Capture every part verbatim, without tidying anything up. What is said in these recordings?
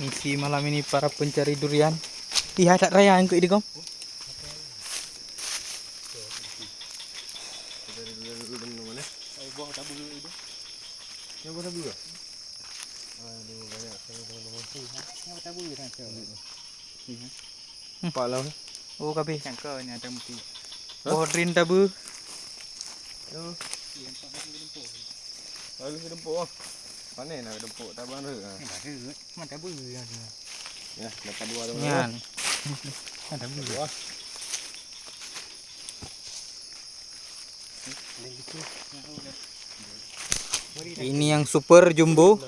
Misi malam ini para pencari durian. Ih, hai that raya angkut di kom. Aduh, banyak sekali teman-teman. Nyoe tabu dah, cok. Nampak lah. Oh, kabeh. Cangka ni ada mesti. Hah? Boh durian tabu. Yo. Lalu ke dempuk, oh. Panen nak dempuk, tak bang rek, ah. Eh, tak rek. Mana tabu yang ni? Ya, dapat dua teman-teman. Nyan. Mana tabu? Dua. Ini yang super jumbo.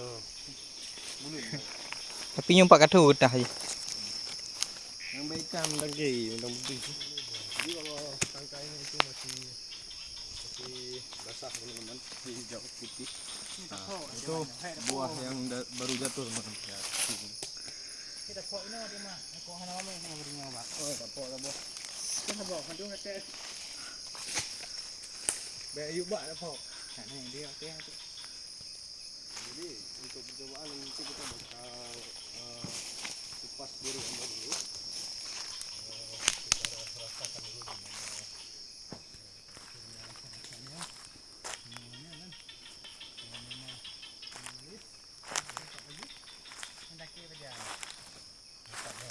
Tapi nyoe empat kata getah je. Yang baik ikan daging, yang putih. Jadi kalau tangkainya itu masih, masih basah, teman-teman, masih hijau putih. Nah, itu buah yang da-, baru jatuh, teman-teman. Ya, itu. Kita pok ini ada mah. Aku hana lama nak beri nyawa, Bang. Oh, tak pok lah, Bang. Kita bawa kandung atas. Baik, yuk, Bang, tak pok. Nah, ni dia, dia tu. Jadi, untuk percobaan nanti kita bakal, eh, kupas durian dulu. Eh, kita rasakan dulu gimana, eh, teksturnya, rasanya. Semuanya kan. Kalau memang manis, kita dapat lagi. Mendaki saja. Nampak ni.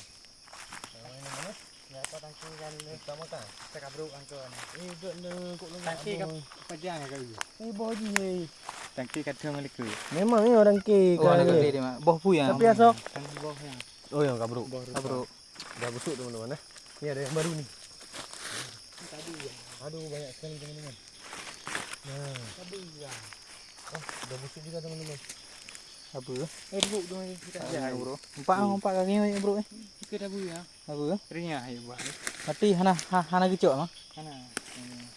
Yang mana, mana? Yang apa tangki kan ni? Kita makan. Kita kabruk angka ni. Eh, dek ni kok lengah. Tangki ke pejang ke kayu? Eh, boh ji, eh. Tangki kadang leka. Memang ni orang ke. Oh, anak kali dia, Mak. Boh pu ya? Tapi asok. Tangki boh ya. Oh, yang kabruk. Boh kabruk. Dah busuk, teman-teman, eh. Ni ada yang baru ni. Tadi ya. Aduh, banyak sekali, teman-teman. Nah. Tadi ya. Oh, dah busuk juga, teman-teman. Apa? Eh, buk tu kita jalan, bro. Empat, hmm, empat kaki ni, bro, eh. Kita dah buya. Apa? Renyah ya, buat ni. Mati hana, ha-, hana geucok, mah. Hana. Hmm.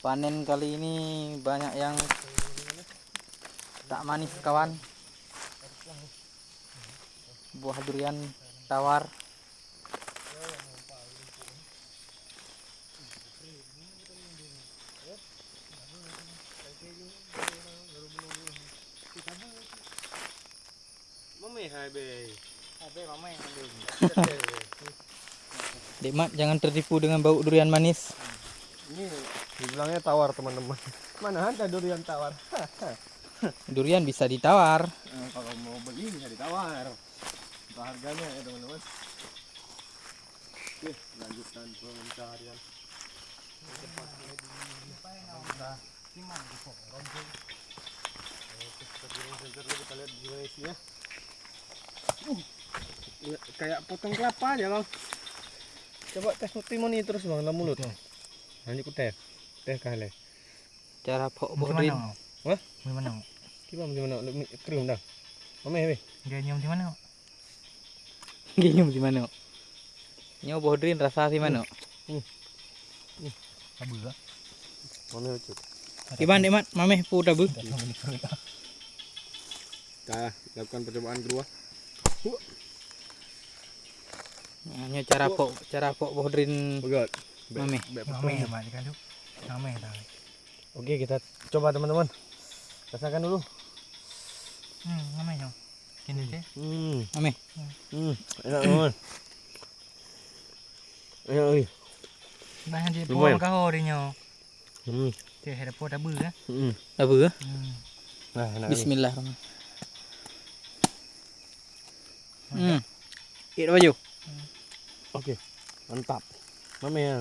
Panen kali ini banyak yang tak manis, kawan. Buah durian tawar. Mameh hai, Bey. Hai, Bey, mameh hai, Bey. Dek Mat, jangan tertipu dengan bau durian manis. Ini dibilangnya tawar, teman-teman. Mana ada durian tawar? Durian bisa ditawar. Eh, kalau mau beli bisa ditawar. Untuk harganya ya, teman-teman. Oke, lanjutkan pencarian. Oke, kita turun center dulu, kita lihat gimana isinya. Uh, kayak potong kelapa aja, Bang. Coba tes timun ini terus, Bang, dalam mulut. Nanti ku teh. Teh kah le? Cara pok boh durian. Hah? Macam mana? Kiban macam mana? Krim dah. Mameh weh. Dia nyium macam mana? Dia nyium macam mana? Nyoe boh durian rasa si manok. Hmm. Hmm. Tabu lah. Mameh ucut. Kiban dek Mat, mameh pu tabu. Kita lakukan percobaan kedua. Nah, nyoe cara pok, cara pok boh durian. Pegat. Mameh. Bek, bek mameh petong. Mak, dia kan tu. Mameh dah. Oke, kita coba, teman-teman. Rasakan dulu. Hmm, mameh nyoe. Kini teh. Hmm. Mameh. Hmm, enak, teman. Enak ni. Bah, dia lumayan. Pok kahor dia nyoe. Hmm. Teh ada pok tabu ya. Hmm. Tabu ya? Hmm. Nah, enak ni. Bismillahirrahmanirrahim. Hmm. Ih, dah baju. Hmm. Oke. Mantap. Mameh ya.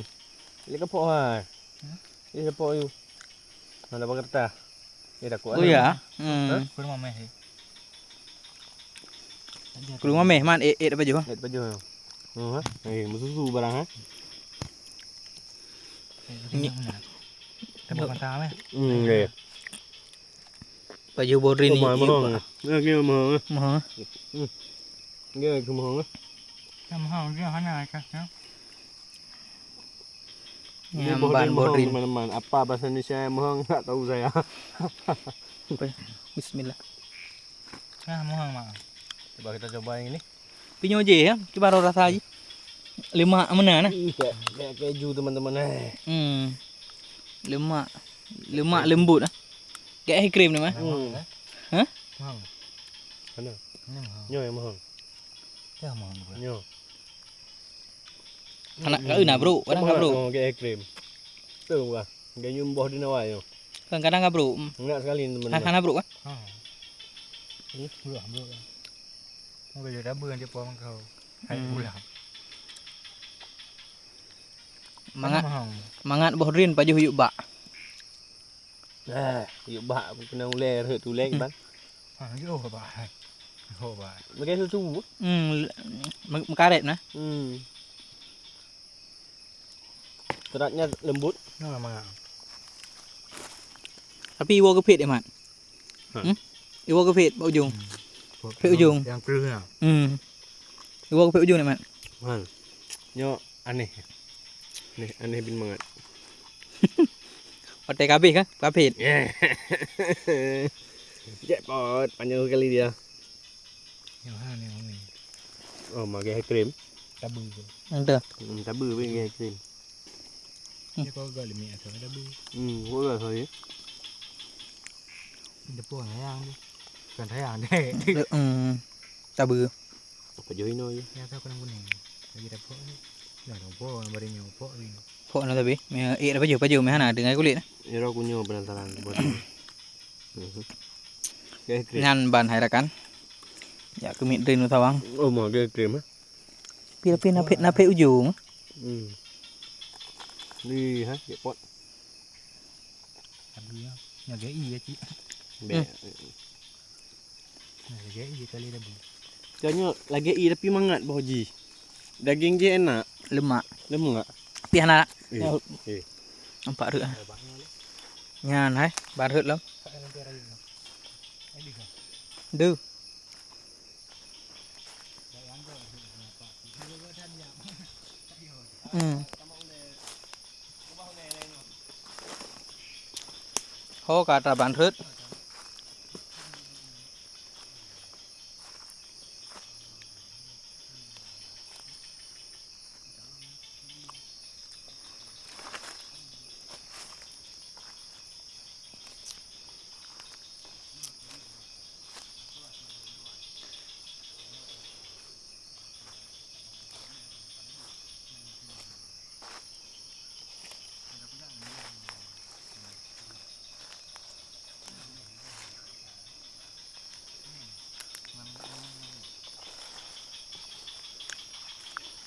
Ini kepok hai. Hmm? Ini kepok you. Ada bak kertas. Eh, dah kuat. Oh ya. Hmm. Hah? Kurang mameh. Kurang mameh, Man. Eh, eh, dah baju, ha? Eh, dah baju. Hmm, ha? Eh, mesusu barang, ha? Ni. Tepuk mata, meh. Hmm, ya. Baju boh durian ni. Oh, mahal, mahal. Ya, dia mahal. Mahal. Hmm. Dia tu mahal, eh. Yang mahal dia hana, kan, ya. Ini boh durian, boh durian, teman-teman. Apa bahasa Indonesia yang mahal, tak tahu saya. Apa ya? Bismillah. Nah, mohon maaf. Coba kita coba yang ini. Pinyo je ya, kiban rasa ji. Lemak meunan nah. Ih, kayak, kayak keju teman-teman eh. Hmm. Lemak, lemak lembut ah. Kayak es krim ni mah. Hmm. Hah? Mahal. Mana? Ini mahal. Nyoe yang mahal. Ya mahal. Nyoe. Anak kau na bro, anak kau bro. Oh, kayak es krim. Tu bukan. Kayak nyumboh di nawai tu. Kan kadang ka bro. Enak sekali teman-teman. Hana bro kan? Ha. Bro, bro. Mungkin dia dah beu dia pulang kau. Hai pulang. Mangat, mangat boh drin pajoh yuk bak. Ah, yuk bak aku kena ulèe rhot tu ulèe bang. Ha, yo bak. Yo bak. Makai susu. Hmm, me- meukaret nah. Hmm. Seratnya lembut. Nah, mangat. Tapi iwoe geuphet ya, Mat. Ha. Hmm? Iwoe geuphet bak ujong. Hmm. Phet ujong. Yang keruh ya. Hmm. Iwoe geuphet ujong ni, Mat. Man. Nyoe aneh. Aneh, aneh bin mangat. Watèe kabeh kan? Kaphet. Yeah. Jackpot, panjang sekali dia. Yang mana yang ni? Oh, makai es krim. Tabu tu. Entah. Hmm, tabu pun makai es krim. Dia kau gak lemi atau tabu. Hmm, gua lah saya. Depan sayang tu. Bukan sayang deh. Hmm. Tabu. Apa jauh ino je? Ya tak kurang kuning. Lagi dah pok ni. Dah dah pok yang baru nyoe pok ni. Pok na tapi. Meh eh dah pajoh pajoh meh hana dengan kulit. Iro kunyo penasaran buat. Mhm. Nyan ban hai rakan. Ya keumiet drin u sawang. Oh, mau dia krim eh? Pih-pih napet-napet ujong. Hmm. Ni ha, dia pot. Tapi ya, nyaga iya cik. Bek. Hmm. Nah, lagèe ié kali labu. Kayaknya lagèe ié tapi mangat boh ji. Daging ji enak. Lemak. Lemak. Pih hana. Eh, eh. Nampak rhot ah. Nyan hai, ban rhot lom. Duh. Hmm. Ho ka atra ban rhot.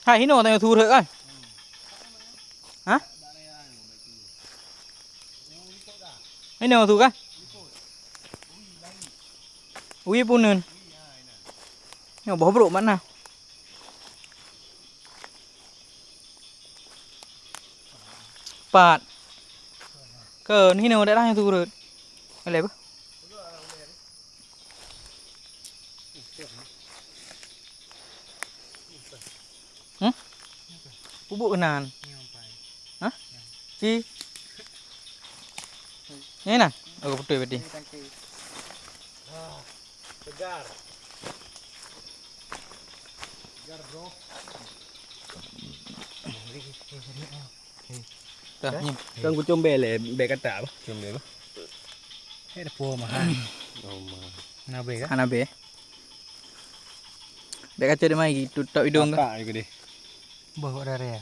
Hai, hinoe tanyoe su rhot kan? Hah? Hinoe su kan? Wie puneuen. Nyoe boh brok mat na. Pat. Keu hinoe daerah nyang turut. Alai bah. Hmm? Pubuk keunan. Hah? Ci. Ni nah. Oh, betul berarti. Segar. Segar, bro. Dah ni. Kan ku combe lé, bèk kata apa? Combe apa? Eh, dah puas mahan. Oh, mah. Nabe kan? Hana be. Bèk kata dia mai tutup hidung ke? Apa juga deh. Bah, kok dah raya.